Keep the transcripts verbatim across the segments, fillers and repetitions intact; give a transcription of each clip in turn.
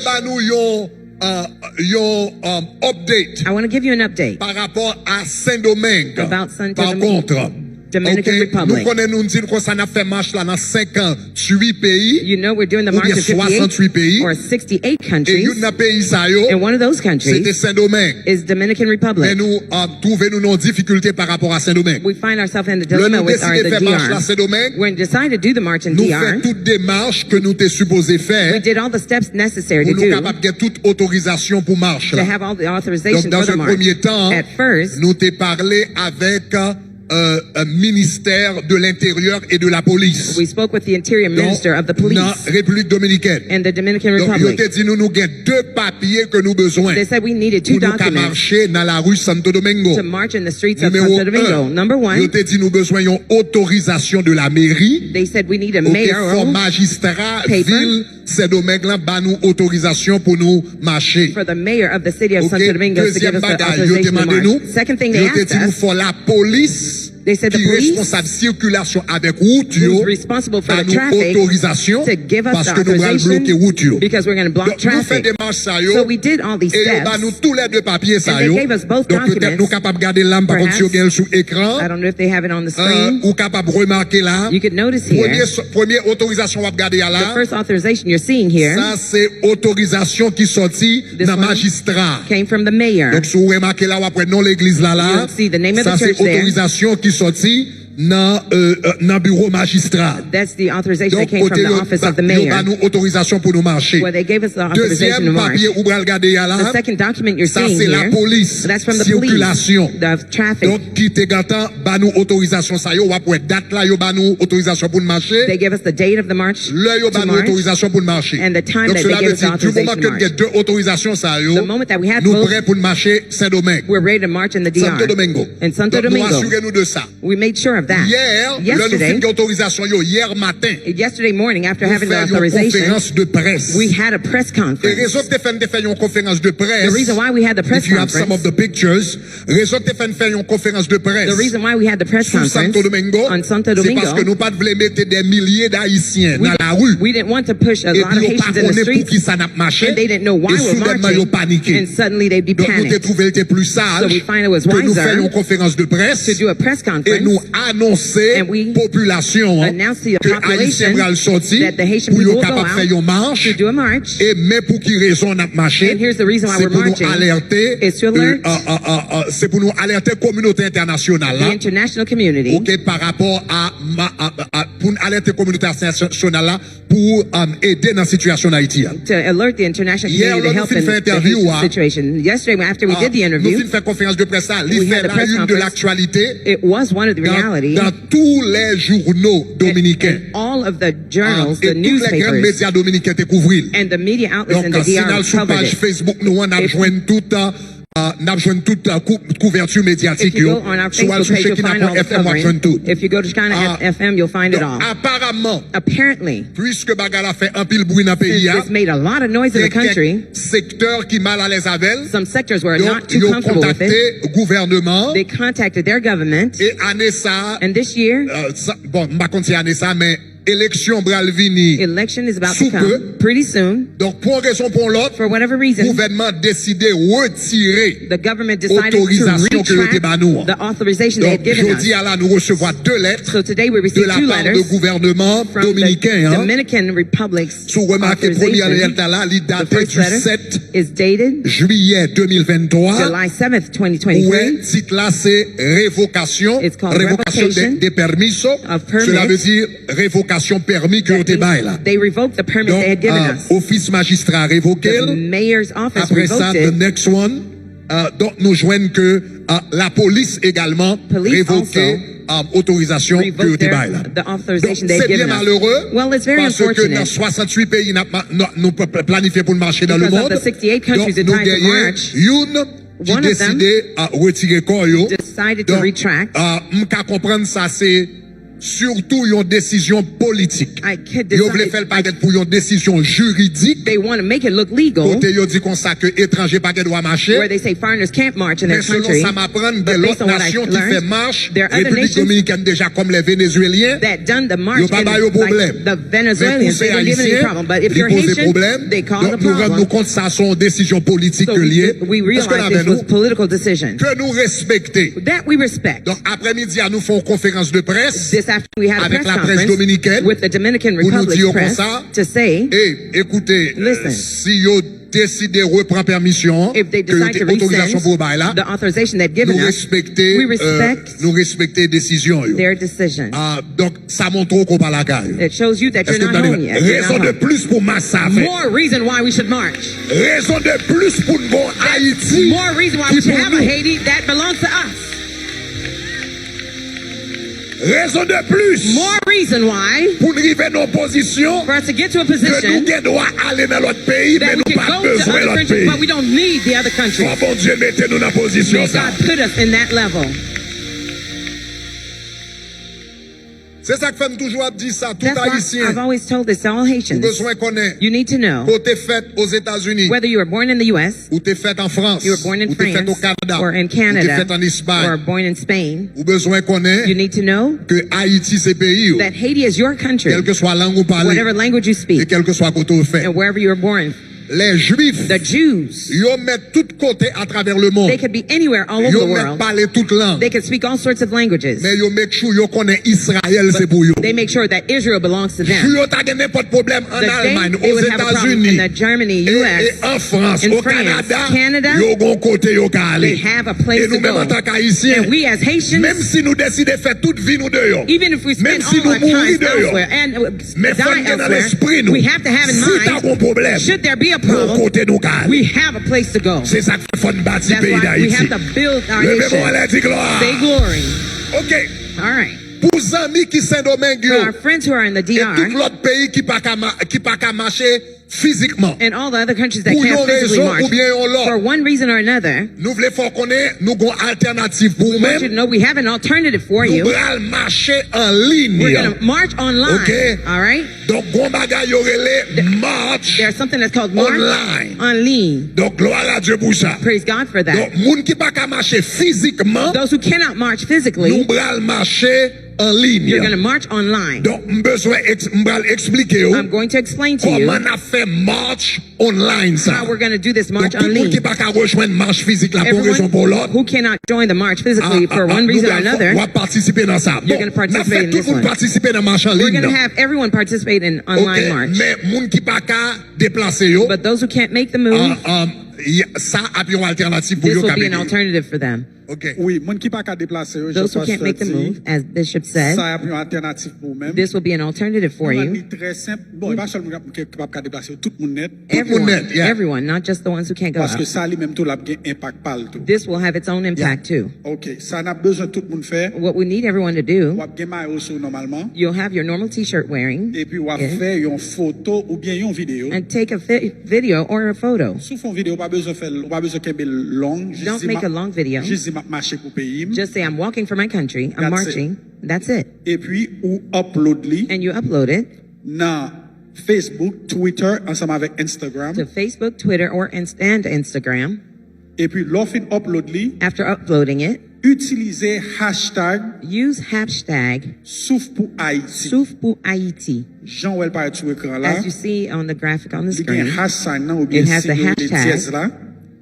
Ba nou yon, uh, yon um, update I want to give you an update pa rapò a Sendomeng. About Santo Pa Domingo, kont, Dominican ok, nou Republic. Konnen nou di konsa n ap fè mach la nan senkanntuit peyi You know, we're doing the oubyen march of fifty-eight swasanntuit peyi. Or sixty-eight E countries. Youn nan peyi sa yo, And one of those se countries te Sendomeng. Is Dominican Republic. Men nou uh, twouve nou nan difikilte pa rapò a Sendomeng. We find ourselves in the Lè dilemma nou with our deside the fè mach la D R. Sendomeng, When we decided to do the march in nou fè D R, tout demach ke nou te sipoze fè we did all the steps necessary pou to nou do kapab gen tout otorizasyon pou mach to la. have all the Donk, authorization dans for the un march. Premier temps, At first, nou te pale avèk euh, euh, ministère de l'Intérieur et de la Police. We spoke with the interior Donk, minister of the nan police Repiblik Dominikèn. In the Dominican Donk, yo Republic. Te di nou nou gen de papye ke nou bezwen. They said we needed two Pou nou ka documents mache nan lari Santo Domingo. To march in the streets of Nimewo Santo Domingo. un, Number yo one, te di nou bezwen yon otorizasyon de la meri. They said we need a Ok, fò mayoral majistra paper vil Sendomeng lan ba nou otorizasyon pou nou mache. For the mayor of the city of Ok, Santo Domingo to give dezyèm us the bagay yo te authorization to mande march. Nou, Second thing they yo te asked di nou us, fò lapolis they said the ki police responsab sikilasyon avèk wout yo who's responsible for ba the nou traffic otorizasyon to give us the paske nou pral bloke wout yo. Authorization because we're going to block Donk, nou fè traffic. Demach sa yo So we did all these e yo ba steps Nou tou lè de papye sa and they yo. Gave us both Donk, petèt documents. Nou kapab gade la, m pa konn si yo Perhaps. Gen l sou ekran. I don't know if they have it on the Euh, screen. Ou kapab remake la. You could notice here Premye, premye otorizasyon w ap gade a la. The first authorization you're seeing here. Sa se otorizasyon ki sòti This nan one majistra. Came from the mayor. Donk, si w remake la, w ap wè non legliz la la. You'll see the name of the Sa se church there. Otorizasyon ki sòti nan, euh, euh, nan biwo majistra. That's the authorization that Donk, came from kote the yo, office ba- of the yo ba mayor. Nou otorizasyon pou nou mache. Dezyèm march. Papye ou pral gade a la. The second document you're Sa seeing se here, lapolis. That's from the police. Sikilasyon. The traffic. Donk, ki te gentan ba nou otorizasyon sa yo. W ap wè dat la yo ba nou otorizasyon pou n mache. They gave us the date of the march. Lè yo ba nou otorizasyon pou n mache. And the time Donk, that they sela gave vle us the di, di moman authorization to ke n march. Gen de otorizasyon sa yo, The moment that we had nou both, prè pou n mache Sendomeng. We're ready to march in the D R. Santo Domingo. In Santo Donk, nou Domingo. Asire nou de sa. We made sure of that. Yè, lè nou fin Yesterday, gen otorizasyon yo, yè maten, yesterday morning, after nou having the fè yon authorization, konferans de près. We had a press E conference. Rezon k te fè n te fè yon konferans de près, The reason why we had the press if you have some of conference, the pictures, rezon k te fè n fè yon konferans de près the reason why we had the press sou conference Santo Domingo, on Santo se Domingo, paske nou pa t vle mete dè milye d Ayisyen we, nan lari. We didn't want to push a lot of Epi yo pa Haitians in the konnen pou streets, ki sa n ap mache. And they didn't know why E we're soudènman yo marching. Panike. And suddenly they'd be Donk, nou te panicked. Twouve l te pli saj So we find it was ke nou fè wiser yon konferans de près To do a press e conference, nou anonse and we popilasyon an announce to the ke Ayisyen population pral sòti that the Haitian pou yo people will go kapab fè out yon mach. To do a march. E men pou ki rezon n ap mache, And here's the reason why se we're pou nou marching, alète, is to alert, euh, euh, euh, euh, se pou nou alète kominote entènasyonal la, the international community, ok, pa rapò a, ma- a- a- pou n alète kominote entènasyonal la pou um, ede nan sitiyasyon Ayiti a. To alert the international Yè, community to lè nou help fin in fè the entèvyou Haitian a, situation. Yesterday, after we ah, did the nou interview, fin fè konferans de près la, li we fè had the la press une de conference. L'actualité It was one of the dans, reality. Dans tous les journaux dominicains. All of the journals, Ah, the e tout lè grann newspapers, medya dominiken te kouvri l. And the media outlets in Donk, the si n D R al sou covered paj it. Facebook nou an, n ap jwenn tout, uh, uh, n ap jwenn tout uh, kou- kouvèti medyatik yo. Si w al sou Chekina pwen F M, w ap jwenn tout. If you go to Chekina F M, you'll find it all. Donk, aparamman, Apparently, piske bagay la fè anpil bri nan peyi a, this made a lot of noise in the country. Sektè ki mal alèz avè l. Some sectors were not too comfortable with it. Yo kontakte gouvènman. They contacted their government. E ane sa, and this year, uh, sa, bon, m pa konn si ane sa, men eleksyon pral vini. Election is about to come pretty soon. Donk, pou yon rezon pou yon lòt, for whatever reason, gouvènman deside retire the government decided to retract the authorization they had given us. Donk, jodi a la, nou resevwa de lèt So today we de received la two pa de letters gouvènman from the dominiken an. Dominican Republic's Si w remake premye lèt la, la, li date du sèt is dated jiyè de mil venntwa. July seventh, Ou wè, twenty twenty-three. Tit la se revokasyon, It's called revokasyon de, revocation de permiso. of permit. Cela veut dire revokasyon pèmi ke yo te bay la. They revoked the permit they had Donk, given ah, us. Ofis majistra revoke The l. mayor's office Apre sa, revoked the it. Next one. Ah, donk, nou jwenn ke ah, lapolis egalman Police revoke also ah, otorizasyon ke yo revoked te their- bay la. the authorization Donk, they had se byen Malere Well, it's very paske nan unfortunate. Swasanntuit peyi n ap ma- n- nou p- planifye pou n mache nan Because of lemonn. The sixty-eight countries Donk, nou that tied the Genyen march, youn ki one of them deside ah, retire kò yo. Decided to Donk, retract. Ah, m ka konprann sa se Sitou yon desizyon politik. I could Yo vle decide. fè l parèt pou yon desizyon jiridik. They want to make it look legal, Kote yo di konsa ke etranje pa gen dwa mache. where they say foreigners can't march in their Men selon country. sa m aprann, But gen based lòt on what I nasyon ki fè learned, mach there are other Repiblik nations Dominikèn deja kòm lè Venezyelyen. That done the march Yo pa in, ba yo like, pwoblèm. The Men pou Venezuelans. se They don't give any Ayisyen, problem. But if li you're poze Haitian, pwoblèm. They cause a Donk nou rann nou problem. Kont sa se yon desizyon politik So ke l ye. we, we Èske n realize avè this was nou? Political decision. Ke nou respekte. That we respect. Donk aprèmidi a nou fè yon konferans de près This afternoon we had a avèk press laprès conference dominikèn with the Dominican pou nou di Republic yo press konsa. To say, E ekoute, Listen. Si yo deside repran pèmisyon an, If they ke yo decide te to otorizasyon rescind pou yo bay la, the authorization they've given nou us, respekte, we euh, respect nou respekte desizyon yo. Their decision. Ah, donk sa montre w ke w pa lakay ou. It shows you that you're Èske not w home tande? Yet. You're Rezon not de home. Plis pou mach sa fèt. More reason why we should march. Rezon de plis pou n gon Ayiti More reason why ki we should pou have a nou. Haiti that belongs to us. Rezon de plis More reason why pou n rive nan pozisyon for us to get to a ke nou position gen dwa ale nan lòt peyi, that men we nou can pa go to bezwen other lòt countries, peyi. But we don't need the other countries. Fò Bondye mete nou nan May pozisyon sa. God put us in that level. Se sa k fè m toujou ap di sa, tout That's why Ayisyen, I've always told this to all ou Haitians. Bezwen konnen, You need to know ke w te fèt Ozetazini, whether you were born in the U S, ou te fèt an Frans, you were born in ou te fèt France, o Kanada, or in ou te Canada, fèt an Espay, or born in Spain, ou bezwen konnen you need to know ke Ayiti se peyi w, that Haiti is your country, kèlkeswa lang ou pale, whatever language you e speak, kèlkeswa kote w fèt. And wherever you were born. Lè Jwif The Jews, yo mèt tout kote atravè le mond. They could be anywhere all over Yo the mèt world. Pale tout lang. They could speak all sorts of languages. Men yo make sure yo konnen Israël se pou yo. They make sure that Israel belongs to Jou them. Yo ta gen nenpòt pwoblèm an The day Almany, they would have a problem in Ozetazini, the Germany, e, U S, e an Frans, in o France, Kanada, Canada, yo gon kote yo ka ale. They have a place E nou to menm go. Antanke Ayisyen, And we as Haitians, menm si nou deside fè tout vi nou deyò, even if we menm spend si all nou our mouri time deyò, elsewhere and uh, men fò n die gen nan elsewhere, lespri nou, we have to have in si ta mind, gon pwoblèm, Should there be a gon problem, kote nou ka we ale. Have a place to go. Se sa k fè fò n bati That's peyi why we have Dayiti. To build our Leve men w Haitian. Anlè, di glwa. Say glory. Ok. All right. Pou zanmi ki Sendomeng yo, For our friends who are in the e tout D R, lòt peyi ki pa ka ma- ki pa ka mache fizikman, and all the other countries that pou can't yon physically rezon march, oubyen yon for lòt, one reason or another, nou vle fè w konnen nou gon altènativ pou ou want you to menm. Know we have an alternative for Nou you. Pral mache an liy. We're going to march online. Ok. All right. Donk gon bagay yo rele march There's something that's called march online. En ligne. Donk glwa a Dye pou sa. Praise God for that. Donk moun ki pa ka mache fizikman, Those who cannot march physically, nou pral mache an liy. You're going to march online. Donk m bezwen eks- m pral eksplike yo I'm going to explain to you kòman n ap fè march online sa. How we're going to do this Donk march tout en moun ki ligne. Pa ka rejwenn march fizik la pou yon rezon pou Everyone lòt, who cannot join the march physically ah, for ah, one nou reason or pral fè- another, w ap patisipe nan sa. You're gonna Bon, n ap participate fè in tout this moun one. Patisipe nan march an We're liy going to nan. Have everyone participate in Ok, online march. Men moun ki pa ka deplase yo, But those who can't make the move, ah, ah, y- sa ap yon altènativ pou This yo will k ap be an ede. Alternative for them. Ok. Wi, moun ki pa ka deplase yo, jan Those who can't pastè make the di, move, as Bishop said, sa ap yon altènativ pou ou menm. This will be an alternative for Nou you. Li trè senp. Bon, e pa sèl moun k ap- ki ki p ap ka deplase yo, tout moun nèt. Tout moun Everyone, nèt, yeah. Everyone, not just the ones who can't go Paske out. Sa li menm tou l ap gen enpak pa l tou. This will have its own impact too. Ok, sa n ap bezwen tout moun fè, What we need everyone to do, w ap gen mayo sou ou nòmalman, you'll have your normal T-shirt wearing, epi w ap Yeah. Fè yon foto oubyen yon videyo. And take a fi- video or a photo. Si w fè yon videyo, ou pa bezwen fè l, ou pa bezwen kenbe l long, jis Don't di m make a ap- long video. Jis di m ap mache pou peyi m. Just say, "I'm walking for my country. I'm That's it. Marching." That's it. Epi ou upload li And you upload it nan Facebook, Twitter, ansanm avèk Instagram. To Facebook, Twitter, or Inst- and Instagram. Epi lè w fin upload li, After uploading it, itilize hashtag use hashtag Souf pou Ayiti. Souf pou Ayiti. Jan w wè l parèt sou ekran la, As you see on the graphic on the Li gen screen, hash sign nan it oubyen has the siy yo rele hashtag. Dyèz la.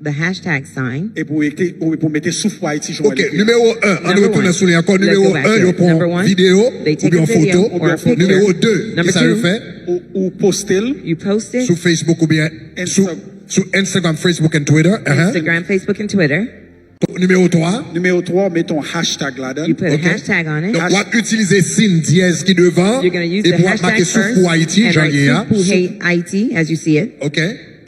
The hashtag sign. Epi w ete- ou- epi w mete Souf pou Ayiti jan w wè Ok, l ekri. Nimewo en, an nou Number retounen one. Sou li ankò. Let's Nimewo go back en, to yo it. pran Number one, videyo they take oubyen a yon video foto. or a picture. Nimewo de, Number kisa yo two, fè? Ou, ou poste l You post it Sou Facebook oubyen sou, Insta- sou Instagram, Facebook and Twitter. Ahan. Instagram, Facebook, and Twitter. Nimewo twa. Nimewo twa, w mete yon hashtag ladan. You put a Ok. Hashtag on it. Donk, w ap itilize siy dyèz ki devan You're going to use e the pou w ap make hashtag Souf first pou Ayiti, and jan write li ye a. Souf pou Haiti as you see it. Ok.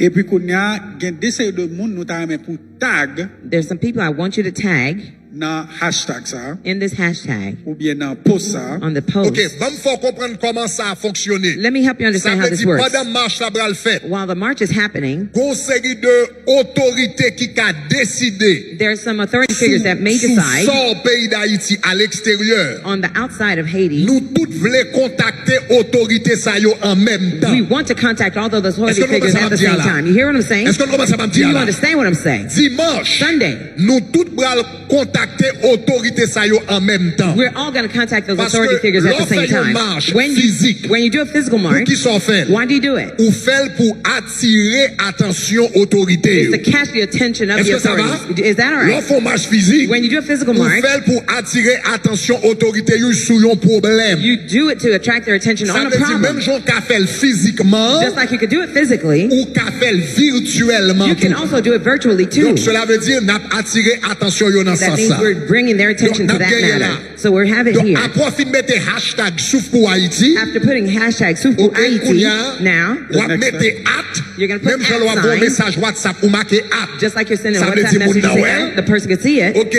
Epi kounye a, gen de seri de moun nou ta renmen pou tag. There's some people I want you to tag. nan hashtag sa a, in this hashtag, oubyen nan post sa a. On the post. Ok, ban m fè w konprann kòman sa a fonksyone. Let me help you Sa understand how vle this di works. Pandan mach la pral fèt, While the march is happening, gon seri de otorite ki ka deside there are some authority figures that may sou decide sò peyi Dayiti aleksteryè. On the outside of Haiti. Nou tout vle kontakte otorite sa yo an menm We tan. Want to contact all those Èske authority nou konprann figures sa at m the ap di a same la? Time. You hear what I'm saying? Èske nou konprann sa m ap Do di a you la? Understand what I'm saying? Dimanch, Sunday, nou tout pral kontakte otorite sa yo an menm tan. We're all going to contact those Paske authority figures at lè the w fè same yon time. mach When you, fizik, when you do a physical pou march, ki sa w fè l? Why do you do it? Ou fè l pou atire atansyon otorite It's yo. To catch the attention of the Èske sa va? Authorities. Is that all Lè w right? fè yon mach fizik, When you do a physical ou march, fè l pou atire atansyon otorite yo sou yon pwoblèm. You do it to attract their attention Sa on a vle di menm problem. Jan w ka fè l fizikman, Just like you could do it physically, ou ka fè l vityèlman you can tou. Also do it virtually too. Donk, sela vle di n ap atire atansyon yo nan That sans means sa. We're bringing their attention Donk, to n ap that genyen la. Matter. So we're having Donk, here. After putting hashtag Souf pou ok, kounye Ayiti, a, now, w ap mete at, You're gonna put menm jan lè w ap voye yon mesaj WhatsApp, ou make at. Just like you're sending a Sa vle WhatsApp di moun message, you nan say wè l. At, the person can see it. Ok.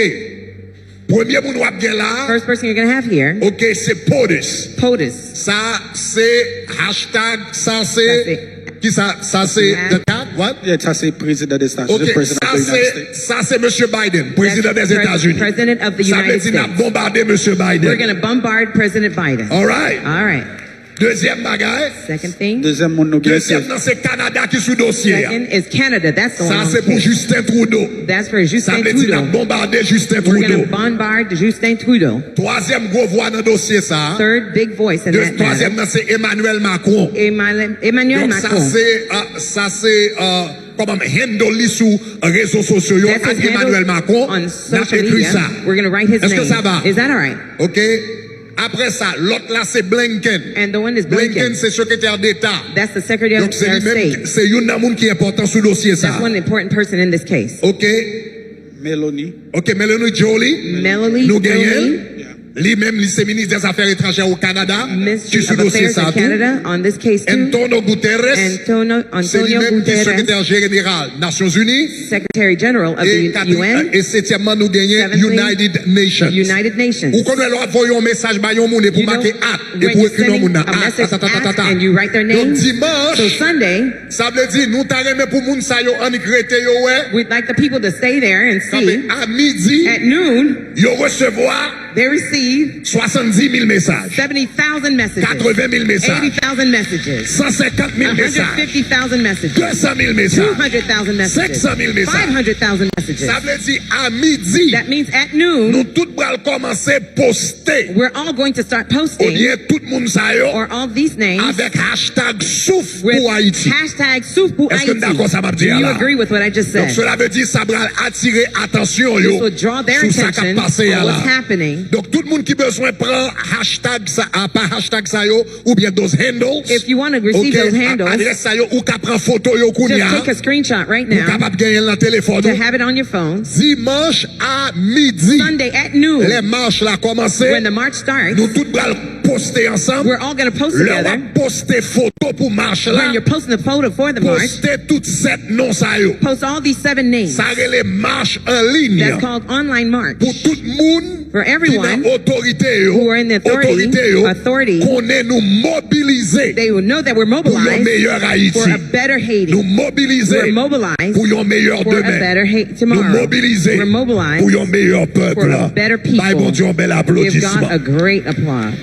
Premye moun w ap gen la, First person you're gonna have here, ok, se POTUS. POTUS. Sa se hashtag, sa se, That's it. Ki sa, sa se Nah. the tag, what? Yeah, sa se prezidan de Estados Ok, Unis, president sa of the United se, States. Sa se Mesye Biden, prezidan That's dè pres- Etazini. President of the Sa vle United di n ap States. Bonbade Mesye We're Biden. Gonna bombard President Biden. Alright. All right. Dezyèm bagay. Second thing. Dezyèm moun nou gen se Dezyèm nan se Kanada ki sou dosye a. Second is Canada. That's the one. Sa On se the pou case. Justin Trudeau. That's for Sa Justin vle di n ap Trudeau. Bonbade Justin We're gonna Trudeau. Bombard Justin Trudeau. Twazyèm gwo vwa nan dosye sa a. Third big voice in De- that matter. Twazyèm nan se Emmanuel Macron. Emmanuel, Emmanuel Donk sa Macron. Se, uh, sa se uh, kòman handle li sou rezo sosyo yo That's ak his Emmanuel handle Macron. On N ap social ekri media. Sa. We're gonna write his Èske name. Sa va? Is that all right? Ok. Apre sa, lòt la se Blinken. And the one is Blinken Blinken. Se sekretè deta. That's the Secretary of Donk se li State. Menm, se youn nan moun ki enpòtan sou dosye sa. That's one important person in this case. Ok. Meloni. Ok, Melanie Jolie. Melanie Nou genyen. Jolie. Yeah. Li menm, li se minis dè zafè etranjè o Kanada. Minister Ki sou of dosye Affairs sa in tou. Canada on this case too. Antonio Guterres. Antonio, Se li Antonio menm ki Guterres, sekretè jeneral Nasyonzini. Secretary General of E the katri- U N. E setyèmman, nou genyen Seventhly, United Nations. United Nations. Ou konnen lè w ap voye yon mesaj ba yon moun epi You w make know, at epi when w you're ekri non sending moun nan a at, message ta, ta, ta, ta, at ta. And you write their Donk name. Dimanch, So Sunday, sa vle di nou ta renmen pou moun sa yo annik rete yo wè. We'd like the people to stay there and Kanpe see. A midi, At noon, yo resevwa they receive swasanndimil mesaj. Seventy thousand messages. Katrevenmil mesaj. Eighty thousand messages. Sansenkantmil mesaj. One hundred fifty thousand messages. Desanmil mesaj. Two hundred thousand messages. Senksanmil mesaj. Five hundred thousand messages. Sa vle di a midi, That means at noon, nou tout pral kòmanse poste. We're all going to start posting. Ebyen, tout moun sa yo Or all these names. Avèk hashtag souf With pou Ayiti. Hashtag Souf pou Èske n dakò Ayiti. Sa m ap Do di a you la? Agree with what I just Donk, said? Sela vle di sa pral atire atansyon yo This will draw their sou sa k ap attention pase a on la. What's happening. Donk, tout moun ki bezwen pran hashtag sa, a, pa hashtag sa yo, oubyen those handles. If you wanna receive Ok, those handles, adrès sa yo, ou ka pran foto yo kounye Just a. Take a screenshot right now. Ou kapab genyen l nan telefòn To ou. Have it on your phone. Dimanch a midi, Sunday at noon, lè mach la kòmanse, when the march starts, nou tout pral poste ansanm. We're all gonna post Lè w together. Ap poste foto pou mach la, When you're posting the photo for the march, poste tout sèt non sa yo. Post all these seven names. Sa rele mach an liy. That's called online march. Pou tout moun For everyone ki nan otorite yo, who are in the authority, otorite yo authority, konnen nou mobilize they will know that we're pou yon mobilized meyè Ayiti. For a better Haiti. Nou mobilized We're mobilized pou yon meyè for a demen. Better Haiti tomorrow. Nou mobilize We're mobilized pou yon meyè pèp. For a better people. Bay Bondye yon bèl Give aplodisman. God a great applause.